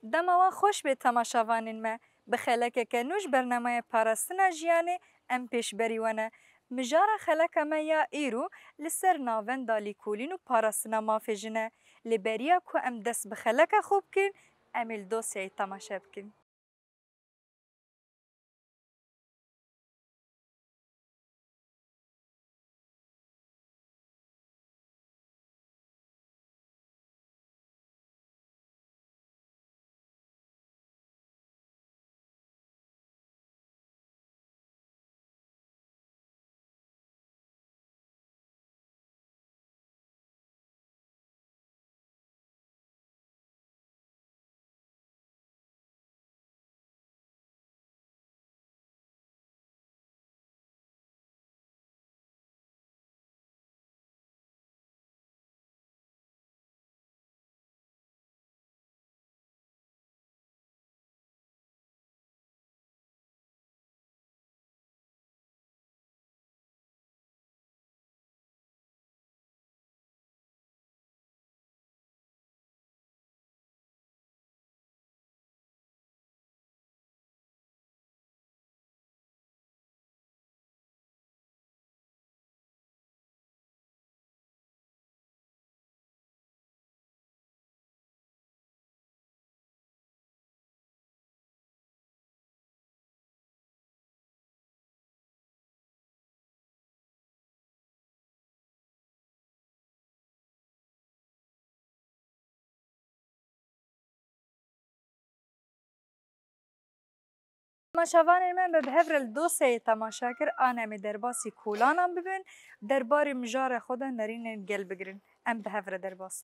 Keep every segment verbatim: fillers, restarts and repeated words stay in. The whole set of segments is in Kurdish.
Dema wan xweş bê temaşevanên me. Bi xelekeke nû ji bernameya Parastina Jiyanê em pêşberî we ne. Mijara xeleka me ya îro li ser navenda lîkolîn û parastina mafê jin e. Lê beriya ku em dest bi xeleka xwe bikin, em ê li dosyayê temaşe bikin. Temaşevanên me, me bi hev re li dosyayê temaşe kir, an em ê derbasî kolanan bibin, derbarê mijara xwe de nerînên gel bigirin. Em bi hev re derbas.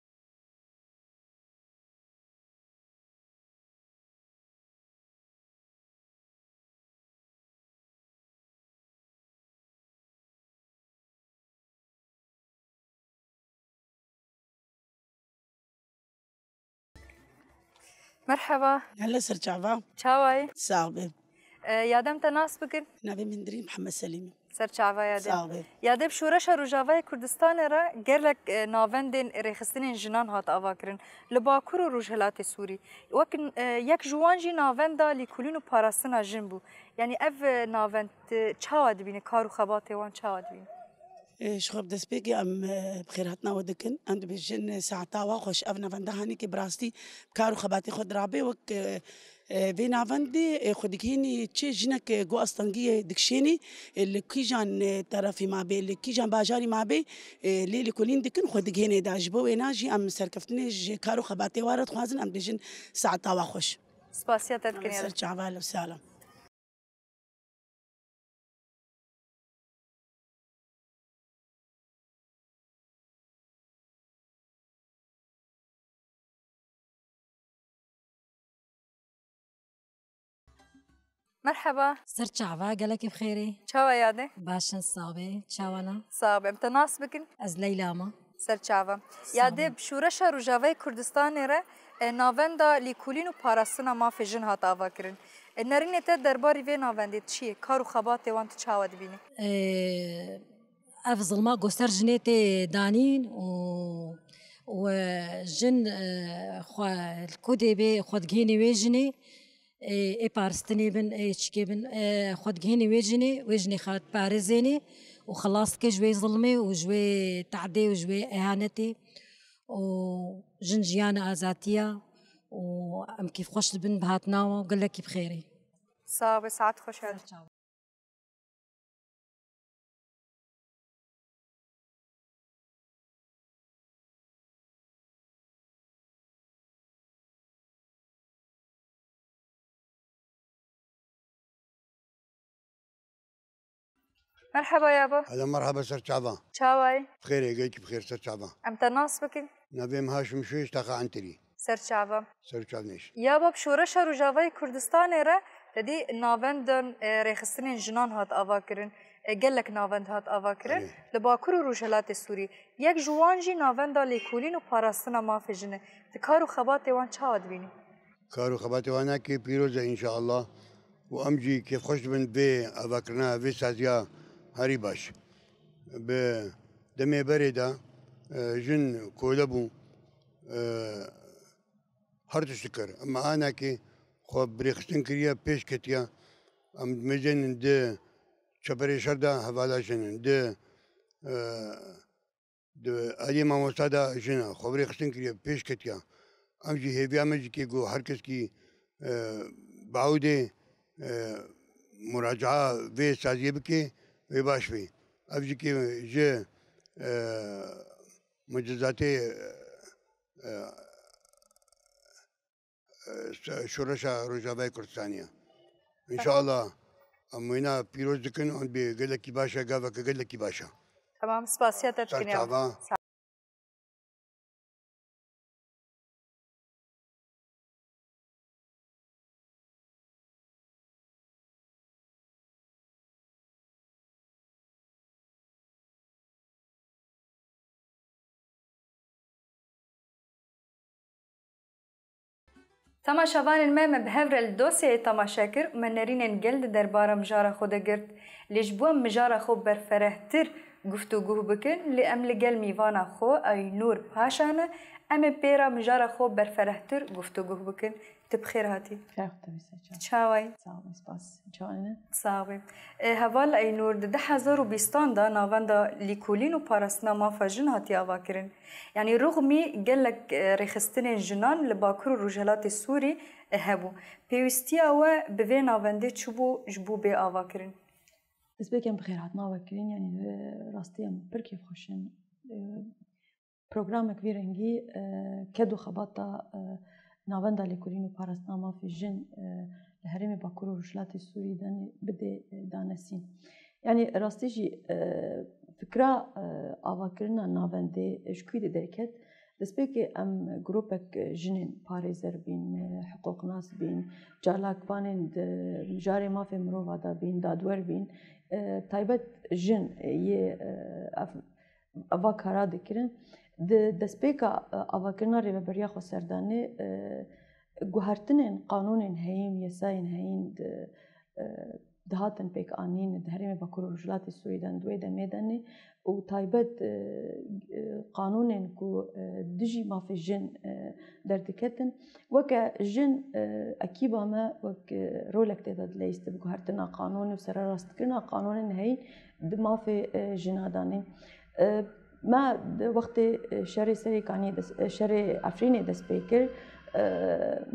Merheba. Hele ser çava. Çawa yî? Sax be. E, ya dem te nas bikin? Navê min Dirî Mihemed Selîm e. Ser çava ya dem. Sax be. Ya dem şoreşa Rojavayê Kurdistanê re gelek, e, navendên rêxistinên jinan hat avakirin. Li Bakur û Rojhilatê Sûrî. Wek, e, yek ji wan jî navenda lîkolîn û parastina jin bû. Yanî ev, e, navend, e, çawa dibîne? Kar û xebatê wan çawa dibîne? E, ji xwe bi destpêkê em, e, bi xêrhatina we dikin. Em dibêjin, e, saeta we xweş. Ev navenda hanîkê bi rastî bi kar û xebatê xwe dirabê wek, e, e, vê navendê, e, xwe digihînî çi jinek, e, ku astengiyê dikişênî, e, li kîjan, e, terefî mabê, li kîjan bajarî mabê, e, lê lêkolîn dikin xwe digihênê de. Ji bo wêna jî em serkeftinê ji kar û xebatê we re dixwazin, em dibêjin saeta we xweş. Spasiya te dikin. Ser çava, ehle û sehlen. Merheba. Ser çava, gelekî bi xêrê. Çawa yade? Baş in, sax be. Çawa na? Sax be. Em te nas bikin? Ez Leyla me. Ser çava. Sax be. Yade bi şoreşa Rojavayê Kurdistanê re, e, navenda lîkolîn û parastina mafê jin hat avakirin. E, nerînê te derbarî vê navendê çi ye? Kar û xebatê wan tu çawa dibînî? E, ev zilma ku ser jinê tê danîn û, û, e, jin, e, xwe li ku dê bê xwe digihênê wê jinê, ê, ê paristinê bin, ê çikê bin, e, xwe digihênê wê jinê, wê jinê xwe diparêzênê û xilas dike ji wê zilmê û ji wê tehdê û ji wê ehanetê û jin jiyana azatiya û em kêfxweş dibin bi hatina we û gelekî bi xêrê. Sax be, saet xweş hat. Merheba yabo. Hele merheba ser çava. Çawa yî? Bi xêr, gelekî bi xêr ser çava. Em te nas bikin? Navê min Haşim Şûyê, ji taxa Entirî. Ser çava. Ser çav nêş. Yabo, bi şoreşa Rojavayê Kurdistanê re te dî navendên, e, rêxistinên jinan hat avakirin. E, gelek navend hat avakirin. Erê. Li Bakur û Rojhilatê Sûrî. Yek ji wan jî navenda lêkolîn û parastina mafê jin e. Tu kar û xebatê wan çawa dibînî? Kar û xebatê wan nekê pîroz e înşeallah. Û em jî kêfxweş dibin vê avakirina vê saziya herî baş. Bi demê berê de, e, jin kole bû. E, her tişt dikir. Ema anekê xwe bi rêxistin kiriye, pêş ketiye. Em dimêjênin di çeperê şer de hevala jin in, di, e, di aliyê mamosta de jin e, xwe bi rêxistin kiriye, pêş ketiye. Em jî hêviya me jî kê ku her keskî, e, bi ewdê, e, muracaa vê saziyê bike, wê baş bê. Ev jî kê ji, e, mucizatê, e, e, şoreşa Rojavayê Kurdistanê ye. Înşallah em wêna pîroz dikin, an bê gelekî baş e, gaveke gelekî baş e. Tamam, spasiya te dikin ya. Çava. Temaşevanên me, me bi hev re li dosyayê temaşe kir û me nerînên gel di derbara mijara xwe de girt. Lê ji bo em mijara xwe berferehtir guftûguh bikin, lê em li gel mîvana xwe Eynûr Paşa ne, em ê pê re mijara xwe berferehtir guftûguh bikin. Tu bi xêr hatî. Xêr xwe tevî ser çav. Çawayî? Sağ ol, spas. Çawanî ne? Sax bî. E, heval Eynûr, di du hezar û bîstan de navenda lîkolîn û parastina mafa jin hatiye avakirin. Yanî rûxmî gelek, e, rêxistinên jinan li Bakur û Rojhilatê Sûrî, e, hebû. Pêwîstiya we bi vê navendê çi bû ji bo bê avakirin? Destpêkê em bi xêr hatin avakirin, yanî, e, rastî em pir kêfxweş in. E, programek vî rengî, e, ked û xebata, e, navenda lêkolîn û parastina mafê jin, e, li herêmê Bakur û Rojhilatê Sûrî de bidê, e, danesîn. Yanî rastî jî, e, fikra, e, avakirina navendê, e, ji kû de derket? Destpêkê em grûpek, e, jinên parêzer bîn, e, hiqûqnas bîn, çalakvanên di mijarê mafê mirova de bîn, dadwer bîn, e, taybet jin, e, yê, e, ev, eva kara dikirin. Di destpêka, e, avakirina Rêveberiya Xweserdanê, e, guhertinên qanûnên heyîn, yesayên heyîn di, e, dihatin pêkanîn di herêmê Bakur û Rojhilatê Sûrî de di wê demê de ne û taybet, e, e, qanûnên ku, e, dijî mafê jin, e, derdiketin. Weke jin, e, ekîba me wek, e, rolek tê de dileyîstibû guhertina qanûnê û sererastkirina qanûnên heyî di mafê, e, jina de ne. E, me di wextê, e, şerê Serêkaniyê des-, e, şerê Efrînê dest pê kir, e,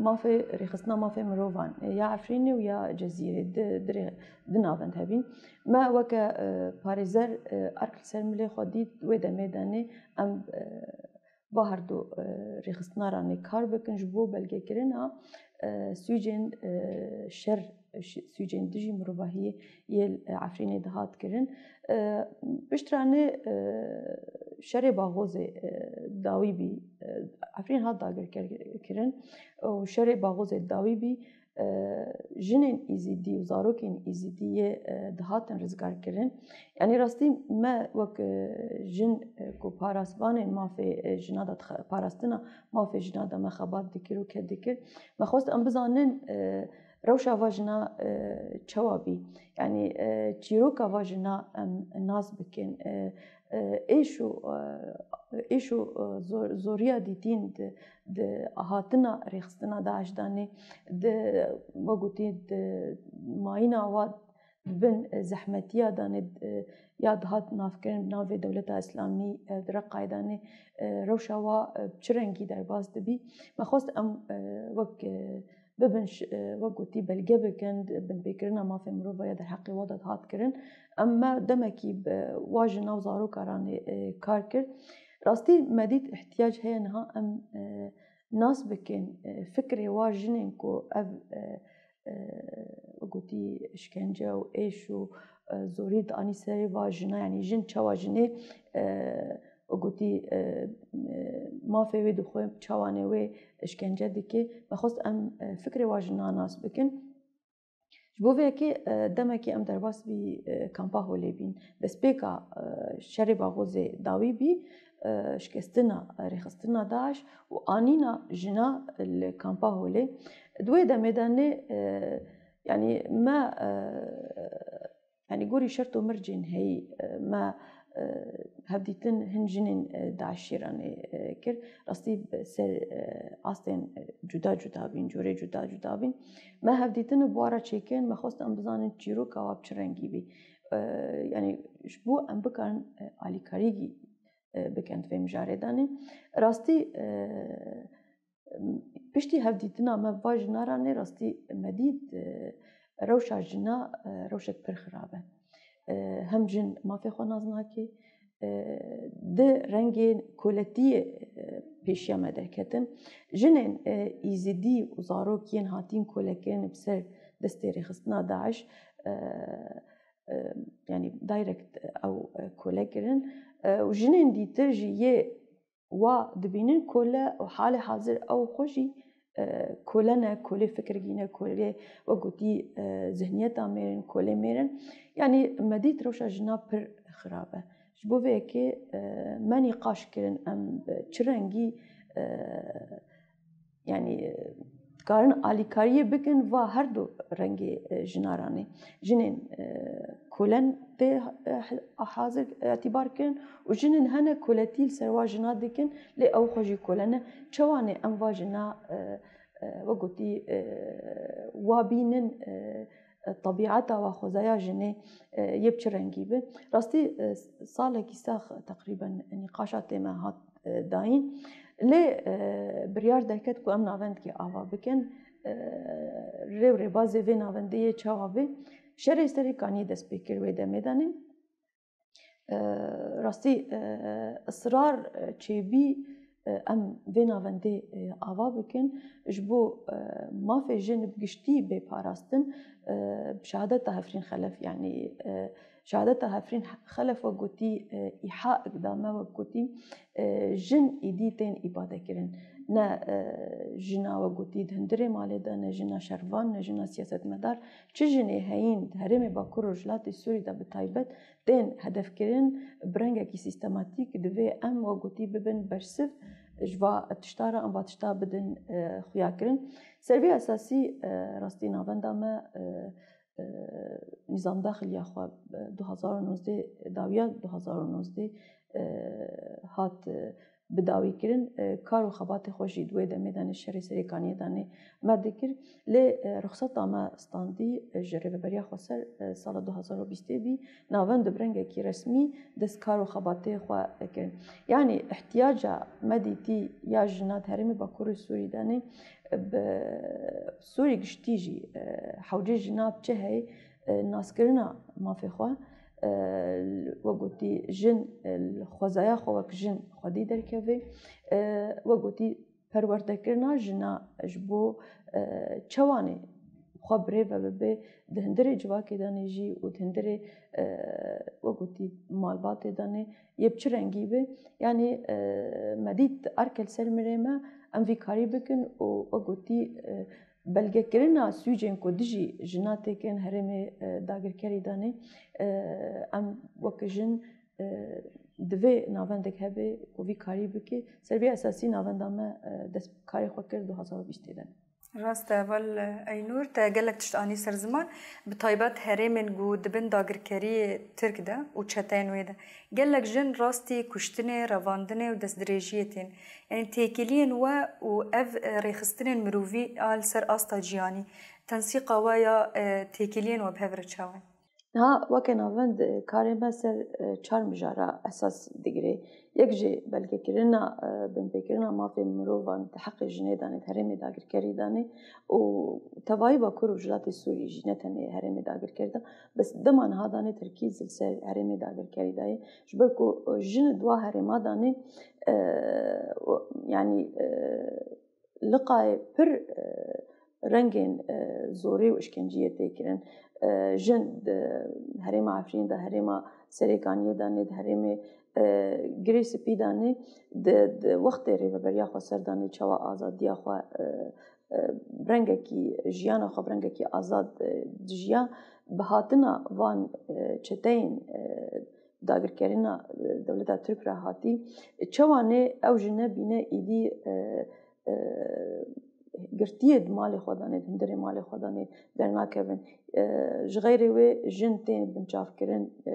mafê, rêxistina mafê mirovan, e, ya Efrînê û ya Cezîrê di, di rê-, di navend hebîn. Me weke, e, parêzer, e, erk li ser milê xwe dît, wê demê de ne em, e, ba herdu, e, rêxistina re ne kar bikin ji bo belgekirina, e, sûcên, e, şer, şi-, sûcên dijî mirovahiyê yê, e, Efrînê dihat kirin. E, piştre ne, e, şerê Baxozê, e, dawî bî, e, Efrîn hat dagirker-, kirin û şerê Baxozê dawî bî, e, jinên Îzîdî û zarokên Îzîdî yê, e, dihatin rizgarkirin. Yanî rastî me wek, e, jin, e, ku parastvanên mafê, e, jina de dixe-, parastina mafê jina de me xebat dikir û ked dikir. Me xwest em bizanin, e, rewşa va jina, e, çawa bî. Yanî, e, çîroka va jina em nas bikin. E, e, êş û, e, êş û, e, zor-, zoriya dîtîn di, di hatina rêxistina DAIŞ de ne, di, we gotî, di mayîna wa di bin, e, zehmetiya de ne, e, ya dihat navkirin bi navê Dewleta Îslamî, e, di Reqayê de ne, e, rewşa wa, e, bi çi rengî derbas dibî? Me xwest em, e, wek, e, bibin ş-, e, wek gotî belge bikin, di binpêkirina mafê mirova ya derheqê wa de dihat kirin. Em me demekî bi wa jina û zaroka re ne, e, kar kir. Rastî me dît îhtiyac heye niha em, e, nas bikin, e, fikrê wa jinên ku ev, e, e, gotî işkence û êş û, e, zorî dianî serê va jina, yanî jin çawa jinê, e, gotî, e, e, mafê wê dixwe, çawa ne wê işkence dike. Me xwest em, e, fikrê wa jina nas bikin. Ji bo vê yekê, e, demekê em derbas vî, e, kampa Holê bîn. Destpêka, e, şerê Baxozê dawî bî, e, şikestina, e, rêxistina DAIŞ û anîna jina li kampa Holê. Di wê demê de ne, e, yanî me, e, yanî gorî şert û mircên heyî, e, me, e, hevdîtin hin jinên, e, DAIŞê re nê, e, kir. Rastî bi ser, e, astên, e, cuda cuda bîn, corê cuda cuda bîn. Me hevdîtin bi wa re çêkirin, me xwest em bizanin çîroka wa bi çi rengî bî. E, yanî ji bo em bikarin, e, alîkarîgî, e, bikin di vê mijarê de ne. Rastî, e, piştî hevdîtina me va jina re ne rastî me dît, e, rewşa jina, e, rewşek pir xirab e. E, hem jin mafê xwe nas nake, e, di rengên koletiyê, e, pêşiya me derketin. Jinên, e, Îzidî û zarok yên hatîn kolekirin bi ser destê rêxistina DAIŞ, e, e, yanî direkt ew, e, kole kirin. E, û jinên dîtir jî yê wa dibînin kole û halê hazir ew xwe jî, e, kole ne, kolê fikirgî ne, kolê wek gotî, e, zihniyeta mêrin, kolê mêrin. Yanî me dît rewşa jina pir xirab e. Ji bo vê yekê, e, me nîqaş kirin em bi çi rengî, e, yanî, e, dikarin alîkariyê bikin va her du rengê, e, jina re ne. Jinên, e, kolen tê, e, hazir, e, îtîbar kirin û jinên hene koletî li ser wa jina dikin, lê ew xwe jî kole ne. Çawa ne em va jina, e, e, wek gotî, e, wa bînin, e, e, tebîeta wa xwezaya jinê, e, yê bi çi rengî bi. Rastî, e, salekî sax teqrîben nîqaşa tê me hat, e, dayîn. Lê, e, biryar derket ku em navendekî ava bikin. E, rê û rêbazê vê navendê yê çawa bê? Şerê Serê Kaniyê dest pê kir wê demê de ne. E, rastî, e, israr, e, çêbî, e, em vê navendê, e, ava bikin. Ji bo, e, mafê jin bi giştî bê parastin, e, bi şehadeta Hefrîn Xelef, yanî, e, şehadeta Hefrîn Xelef wek gotî, e, îhayek da me wek gotî, e, jin îdî tên îbadekirin. Ne, e, jina wek gotî di hundirê malê de, ne jina şervan, ne jina siyasetmedar. Çi jinê heyîn di herêmê Bakur Rojhilatê Sûrî de bi taybet, tên hedefkirin, bi rengekî sîstematîk divê em wek gotî bibin bersiv ji va tişta re, em va tişta bidin, e, xuyakirin. Ser vê esasî, e, rastî navenda me, e, e, nîzamdaxiliya xwe, e, du hazar û nozdeh, dawiya du hazar û nozdeh, e, hat, e, bi dawî kirin, e, kar û xebatê xwe jî di wê demê de ne, şerê Serê Kaniyê de ne, me dikir. Lê, e, ruxseta me standî, e, ji Rêveberiya Xweser, e, sala du hazar û bîstê bî, navend bi rengekî resmî dest kar û xebatê xwe kirin. Yanî ihtiyaca me dîtî ya jina di herêmê Bakurê Sûrî de ne, e, bi Sûrî giştî jî, e, hewcê jina bi çi heye, e, naskirina mafê xwe, e, wek gotî jin, e, li xwezaya xwe wek jin xwedî derkeve, e, wek gotî perwerdekirina jina ji bo, e, çawanê xwe bi rê ve bibe di hundirê civakê de ne jî û di hundirê, e, wek gotî malbatê de ne yê bi çi rengî be. Yanî, e, me dît erke li ser mirê me, em vî karî bikin û wek gotî, e, belgekirina sûcên ku dijî jina têkin herêmê, e, dagirkerî de ne, e, em wek jin, e, divê navendek hebe ku vî karî bike. Ser vê esasî navenda me, e, dest bi karê xwe kir du hazar û bîstê de. Rast e, heval Eynûr, te gelek tişt anî ser ziman, bi taybet herêmên ku dibin dagirkeriyê Tirk de û çeteyên wê de. Gelek jin rastî kuştinê, revandinê û destdirêjiyê tên. Yanî têkiliyên we û ev, e, rêxistinên mirovî a li ser asta cîhanî, tensîqa we ya, e, têkiliyên we bi hev re çawa ye? Niha weke navend, e, karê me ser, e, çar mijara esas digire. Yek jî belgekirina, e, binpêkirina mafên mirovan di heqê jinê de ne, di herêmê dagirkerî de ne û tevayî Bakur û Rojhilatê Sûrî jî, ne tenê herêmê dagirkerî de, bes dema niha de ne terkîz li ser herêmê dagirkerî de ye. Ji ber ku, e, jin di wa herêma de ne, e, û, yanî, e, liqayê pir, e, rengên, e, zorê û îşkenciyê tê kirin. E, jin di herêma Efrînê de, herêma Serê Kaniyê de ne, di herêmê, e, Girê Spî de ne, di, di wextê Rêveberiya Xweser de ne çawa azadiya xwe, e, e, bi rengekî, jiyana xwe bi rengekî azad, e, dijiya. Bi hatina van, e, çeteyên, e, dagirkerina, e, dewleta Tirk re hatî, çawa ne ew jine bîne îdî, e, e, girtiyê di malê xwe de ne, di hundirê malê xwe de ne dernakevin. E, ji xeyrê wê jin tên binçavkirin, e,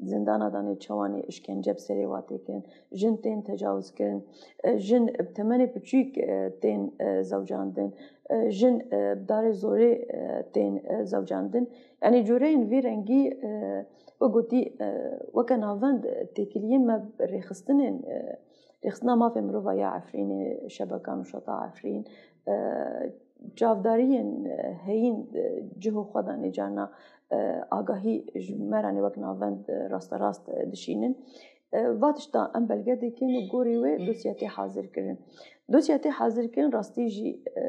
di zindana de ne çawanê işkence bi serê wa tê kirin, jin tên tecawizkirin, e, jin bi temenê piçûk, e, tên, e, zewcandin, e, jin, e, bi darê zorê, e, tên, e, zewcandin. Yanî cureyên vî rengî, e, we gotî, e, weke navend têkiliyên me rêxistinên, e, rêxistina mafê mirova ya Efrînê, Şebeka Nûşata Efrîn, e, çavdariyên, e, heyîn, e, cih û xwe de nêcarna, e, agahî ji me re nê wek navend, e, rasterast, e, dişînin. E, va tişta em belge dikin û gorî wê dosya tê hazir kirin. Dosya tê hazir kirin rastî jî, e,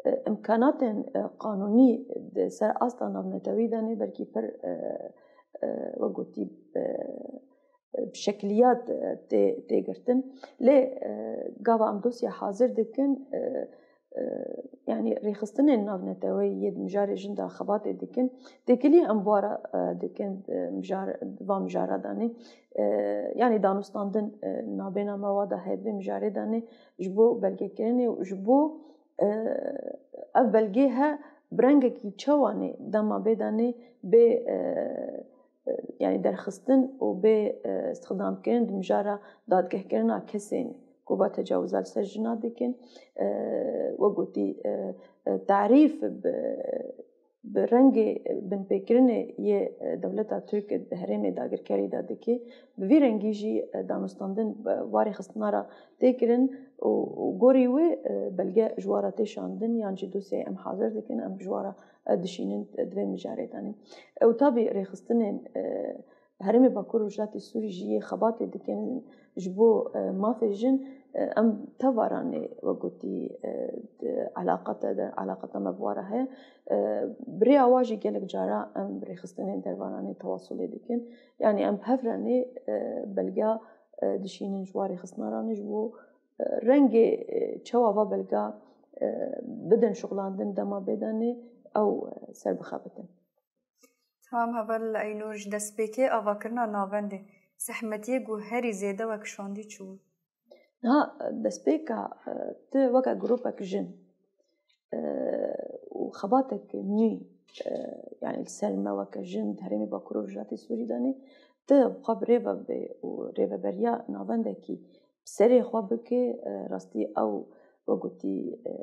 e, imkanatên, e, qanûnî di ser asta navnetewî de ne, belkî pir, e, e, we gotî, e, bi şekiliyat, e, tê, tê girtin. Lê, e, gava em dosya hazir dikin, e, e, yanî rêxistinên navneteweyî yê di mijarê jin de xebatê dikin, têkilî em bi wa re, e, dikin, e, mijar, di va mijara de ne. E, yanî danûstandin, e, nabêna me wa de heye di vê mijarê de ne, ji bo belgekirinê û ji bo, e, ev belgê he bi rengekî çawanê dema bê de ne bê, e, e, yanî derxistin û bê, e, îstixdamkirin di mijara dadgehkirina kesên ku va tecawiza li ser jina dikin, e, we gotî, e, e, tarîf bi, bi rengê binpêkirinê yê, e, dewleta Tirk di herêmê dagirkerî de dike. Bi vî rengî jî, e, danûstandin, e, warê xistina re tê kirin û, û gorî wê, e, belge ji wa re tê şandin yan jî dosyayê em hazir dikin, em ji wa re, e, dişînin, e, di vê mijarê de ne. E, û tabî rêxistinên, e, Herêmê Bakur Rojhilatê Sûrî jî yê xebatê dikin ji bo, e, mafê jin, e, em tev re ne we gotî, e, di eleqete de, eleqeta me bi wa re heye. E, bi rêya wa jî gelek cara em rêxistinên derve re ne tewasulê dikin. Yanî em bi hev re ne, e, belgeya, e, dişînin ji wa rêxistina re ne ji bo, e, rengê, e, çawa va belga, e, bidin şuxlandin dema bê de ne ew, e, serbixwe bikin. Tamam, heval Eynûr, ji destpêkê avakirina navendê, zehmetiyê ku herî zêde we kişandî çi bû? Niha destpêka, e, tu weke grûpek jin, e, û xebatek nû, e, yanî li ser me weke jin di herêmê Bakur û Rojhilatê Sûrî de ne, tu xwe bi rê ve bê û rêveberiya navendekî bi serê xwe bike, e, rastî ew we gotî, e,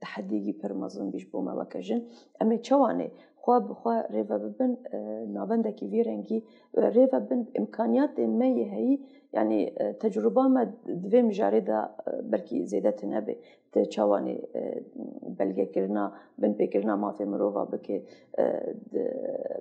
tehedîgî pir mezin bî ji bo me weke jin. Em ê çawanê xwe bi xwe rêve bibin, e, navendekî vî rengî, e, rêve bin, imkaniyatê me yê heyî, yanî, e, tecrûba me di vê mijarê de, e, belkî zêde tune bê. Te çawanê, e, belgekirina, binpêkirina mafê mirova bike, e, di,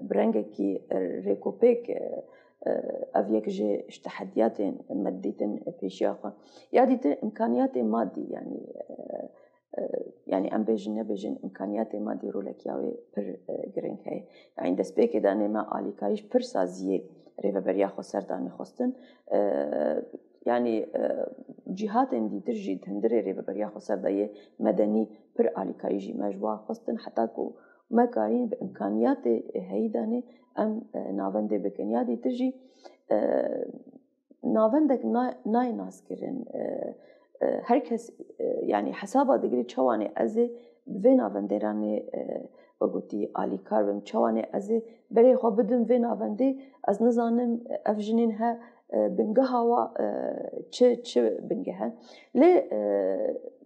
bi rengekî, e, rêkopêk, e, e, ev yek ji, ji tehediyatên me didîtin pêşiya xwe. Ya dîtir imkaniyatê madî, yanî, e, e, yanî em bêjin nebêjin, imkaniyatê madî rolek ya wê pir, e, giring heye. Yanî destpêkê de ne me alîkarî ji pir saziyê Rêveberiya Xweser de nexwestin. E, yanî, e, cîhatên dîtir jî di hundirê Rêveberiya Xweser de yê medenî pir alîkarî jî me ji wa xwestin, heta ku me karîn bi imkaniyatê heyî de ne em, e, navendê bikin. Ya dîtir jî, e, navendek na-, nayê naskirin. E, e, her kes, e, yanî hesaba digirê çawanê ez ê bi vê navendê re nê, e, we gotî alîkar bim. Çawanê ez ê berê xwe bidim vê navendê, ez nizanim ev jinên he, e, bingeha wa, e, çi, çi bingeh e. Lê, e,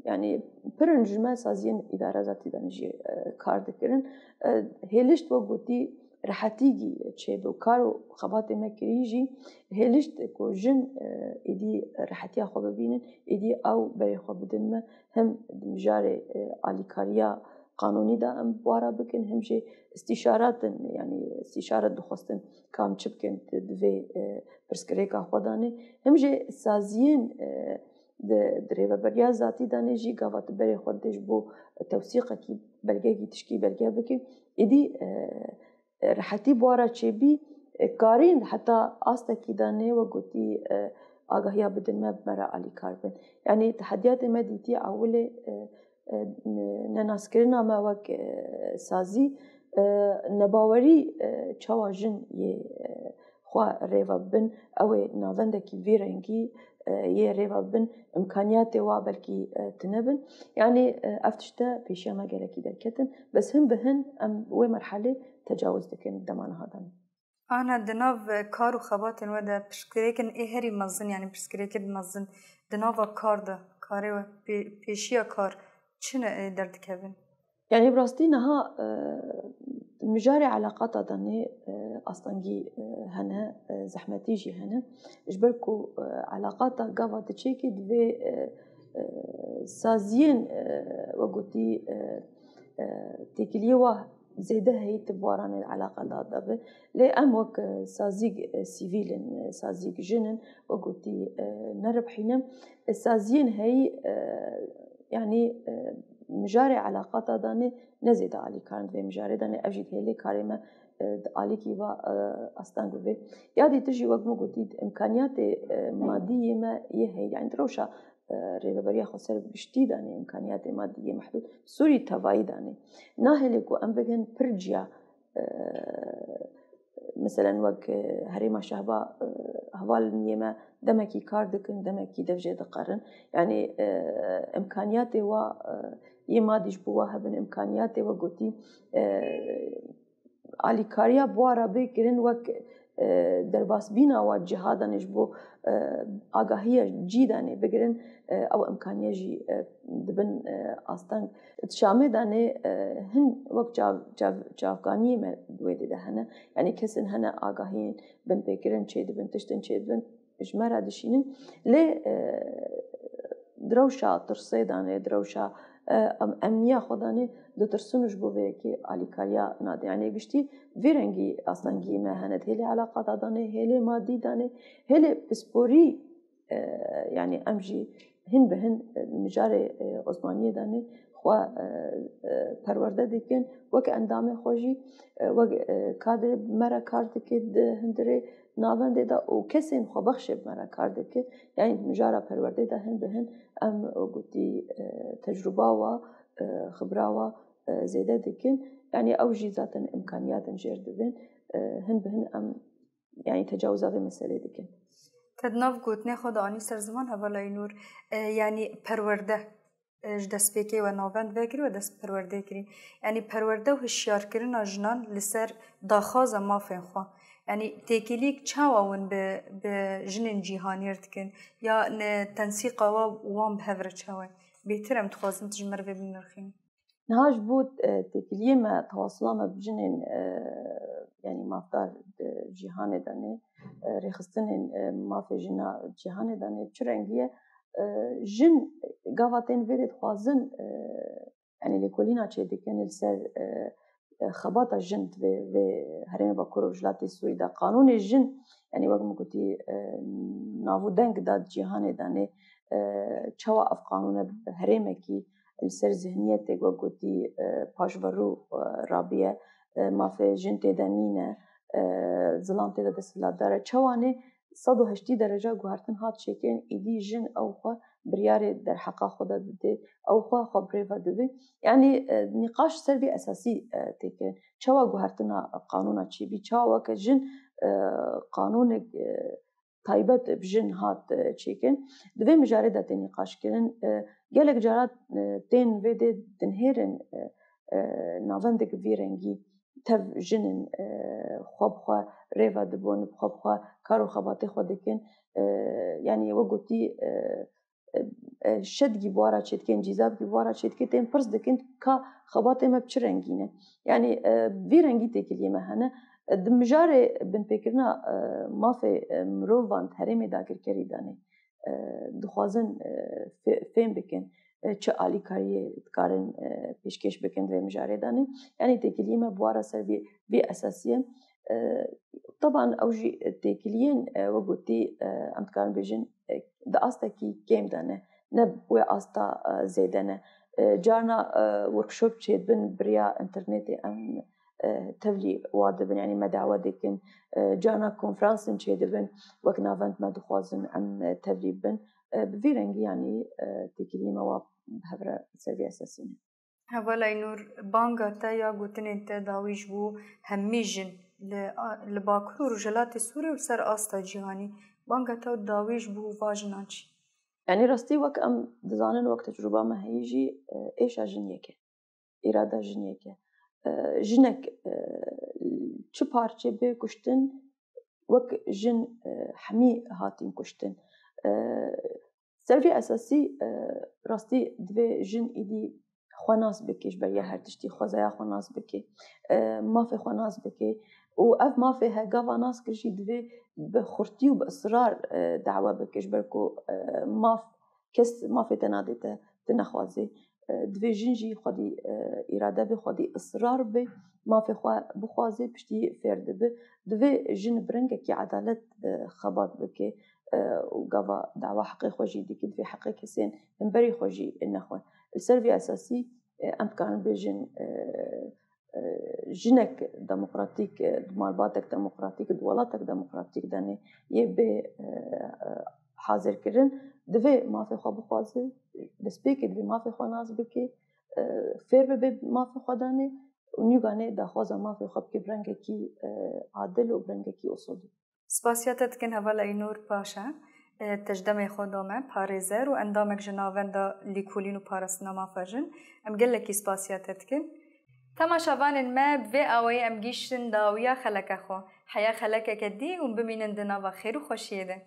yanî pirin ji me saziyên îdara zatî de jî, e, kar dikirin. E, hêlişt we gotî rehetîgî çêbe û kar û xebatê me kirî jî hêlişt ku jin, e, êdî rehetiya xwe bibînin, êdî ew berê xwe bidin me, him di mijarê, e, alîkariya qanûnî de em bi wa re bikin, him jî îstîşaratin, yanî îstîşaret dixwestin kam çi bikin di, di vê, e, pirsgirêka xwe de ne, him jî saziyên, e, di, di rêveberiya zatî de ne jî gava tu berê xwe didê ji bo tewsîqekî, belgekî tişkî belge bike, êdî, e, rehetî bi wa re çêbî, e, karîn heta astekî de nê we gotî, e, agahiya bidin me, bi me re alîkar bin. Yanî tehediyatê me dîtî ewilê, e, e, ne-, nenaskirina me wek, e, sazî, e, nebawerî, e, çawa jin yê, e, xwe rêve bibin, ew ê navendekî vî rengî, e, yê rêva bibin, imkaniyatê wa belkî, e, tune bin. Yanî, e, ev tişte pêşiya me gelekî derketin. Bes hin bi hin em wê merhelê tecawuz dikin dema niha de. Ana, di nav kar û xebatên we de pirsgirêkin ê herî mezin, yanî pirsgirêkên mezin di nava kar de, karê we, pê-, pêşiya kar çi ne, e, derdikevin? Yanî bi rastî niha, e, mijarê eleqata danê, e, astengî, e, hene, e, zehmetî jî hene. Ji ber ku, e, eleqata gava diçêkê divê, e, e, saziyên, e, we gotî, e, e, têkiliyê wa zêde heyî ti buaranê eleqata de be. Lê em wek, e, sazîk, e, sivîl in, e, sazîk jin in, we gotî, e, neribhîne. E, saziyên heyî, e, yanî, e, mijarê eleqata danê ne zêde alîkar in di vê mijarê de ne. Ev jî dihêlê karê me, e, di alîkî va, e, asteng bibe. Ya dîtir jî wek min gotî, imkaniyatê, e, madî yê me yê heyî, yanî di rewşa, e, rêveberiya xweser bi giştî danê, imkaniyatê madî yê mehdûd, Sûrî tevayî danê. Nahêlê ku em bigin pir ciya, e, Meselen wek, e, herêma Şehba, e, hevalên yê me demekî kar dikin, demekî dev jê diqerin. Yanî, e, imkaniyatê wa, e, yê madî ji bo wa hebin, imkaniyatê we gotî, e, alîkariya bi wa re bê kirin wek, e, derbasbîna wa cihadanê ji bo, e, agahiya cîdanê bigirin, e, ew imkaniye jî, e, dibin, e, asteng. Di Şamê de nê, e, hin wek çav-, çav-, çavkaniyê me di wê dê de hene. Yanî kesên hene agahiyên binpêkirin çêdibin, tiştin çêdibin, ji me re dişînin. Lê, e, di rewşa tirsê de nê, di rewşa, e, em-, emniya xwe de nê, ditirsin û ji bo vê yekê alîkariya nade. Yanî giştî vê rengî astengiyê me hene. Hêlê eleqata de nê, hêlê madî de nê, hêlê pisporî E, yanî em jî hin bi hin, e, mijarê, e, Osmaniyê de ne xwe, e, e, perwerde dikin, wek endamê xwe jî, e, wek, e, kadrê me re kar dike di hundirê navendê de û kesên xwebexşê bi me re kar dike. Yanî di mijara perwerdê de hin bi hin em, e, gotî, e, tecrûba wa, e, xibra wa, e, zêde dikin. Yanî ew jî zaten imkaniyatên jêr dibin. E, hin bi hin em yanî tecawiza vê meselê dikin. Te di nav gotinê xwe de anî ser ziman hevala Înûr, e, yanî perwerde, e, ji destpêkê we navend vekirî we dest perwerdê kirî. Yanî perwerde û hişyarkirina jinan li ser daxwaza mafên xwe. Yanî têkilîk çawa hûn bi, bi jinên cîhanî re dikin? Ya ne tensîqa we wan bi hev re çawa ye? Bêtir em dixwazin tu ji me re vê binirxînî. Niha ji bo, e, têkiliyê me, tewasula me bi jinên, e, yanî mafdar di cîhanê de nê, e, rêxistinên, e, mafê jina cîhanê de nê bi çi rengî ye? E, jin gava tên vê dê dixwazin, e, yanî lêkolîna çêdikin li ser, e, e, xebata jin di vê, vê herêmê Bakur Rojhilatê Sûrî de. Qanûnê jin, yanî wek min gotî, e, nav û deng da di cîhanê de nê, e, çawa ev qanûne bi herêmekî li ser zihniyetê wek gotî, e, paşverû, e, rabiye, e, mafê jin tê de nîne, e, zilam tê de desthilatdar e. Çawa nê sed û heştî dereca guhertin hat çêkirin, îdî jin ew xwe biryarê derheqa xwe de didê, ew xwe xwe bi rê ve dibê. Yanî, e, nîqaş ser vê esasî, e, tê kirin. Çawa guhertina qanûna çêbî, çawa weke jin, e, qanûnek, e, taybet bi jin hat, e, çêkirin. Di vê mijarê de tê nîqaşkirin. E, gelek cara, e, tên vê dê dinhêrin, e, e, navendek vî rengî tev jin in, e, xwe bi xwe rê ve dibin, bi xwe bi xwe kar û xebatê xwe dikin. E, yanî we gotî, e, e, e, şedgî bi wa re çêdikên, cîzabgî bi wa re çêdikê, tên pirs dikin ka xebatê me bi çi rengî ne? Yanî, e, vî rengî têkiliyê me hene. E, di mijarê binpêkirina, e, mafê, e, mirovan di herêmê dagirkerî de ne, e, dixwazin, e, fê-, fêm bikin, e, çi alîkariyê dikarin, e, pêşkêş bikin di vê mijarê de ne. Yanî têkiliyê me bi wa re ser vî, vî esasî ye. E, teban ew jî têkiliyên, e, we gotî, e, em dikarin bêjin, e, di astekî kêm de ne, ne wê asta, e, zêde ne. E, carna, e, workshop çêdibin bi riya înternetê em, e, tevlî wa dibin, yanî me dawe dikin. E, carna konferansên çêdibin, wek navend me dixwazin em, e, tevlî bibin. E, bi vî rengî yanî, e, têkiliyê me wa bi hev re ser vî esasî ne. Hevalay Nûr, banga te ya gotinên te dawî ji bo hemî jin li, li Bakur û Rojhilatê Sûrê û li ser asta cîhanî. Banga te dawî ji bo va jinan çi? Yanî rastî wek em dizanin, wek tecrûba me heyî jî, e, êşa jin yek e. Îrada jin yek e. E, jinek, e, çi parçe bê kuştin, wek jin, e, hemî hatin kuştin. E, Ser vî esasî, e, rastî divê jin êdî xwe nas bike, ji beriya her tiştî xwezaya xwe nas bike, e, mafê xwe nas bike û ev mafê he gava nas kir jî divê bi xurtî û bi israr, e, dawa bike, ji ber ku, e, maf, kes mafê te nadê te, tu nexwazê. E, divê jin jî xwedî, e, îrade be, xwedî israr be, mafê xwe bixwaze, piştî fêr dibe. Divê jin bi rengekî edalet, e, xebat bike, e, û gava dawa heqê xwe jî dike, divê heqê kesên hemberî xwe jî nexwe. Li ser vî esasî, e, em dikarin bêjin, e, e, jinek demokratîk, e, di malbatek demokratîk, di welatek demokratîk de ne yê bê, e, e, hazirkirin, divê mafê xwe bixwaze, destpêkê divê mafê xwe nas bike, e, fêr bibe mafê xwe danê û nûganê daxwaza mafê xwe bike bi rengekî, e, adil û bi rengekî usulî. Spasiya te dikin hevala Înûr Paşa, e, te ji demê xwe da me, parêzer û endamek ji Navenda Lîkolîn û Parastina Mafa Jin. Em gelekî spasiya te dikin. Temaşevanên me, bi vê awayî em gihîştin dawiya xeleka xwe. Heya xelekeke dî hûn bimînin di nava xêr û xweşiyê de.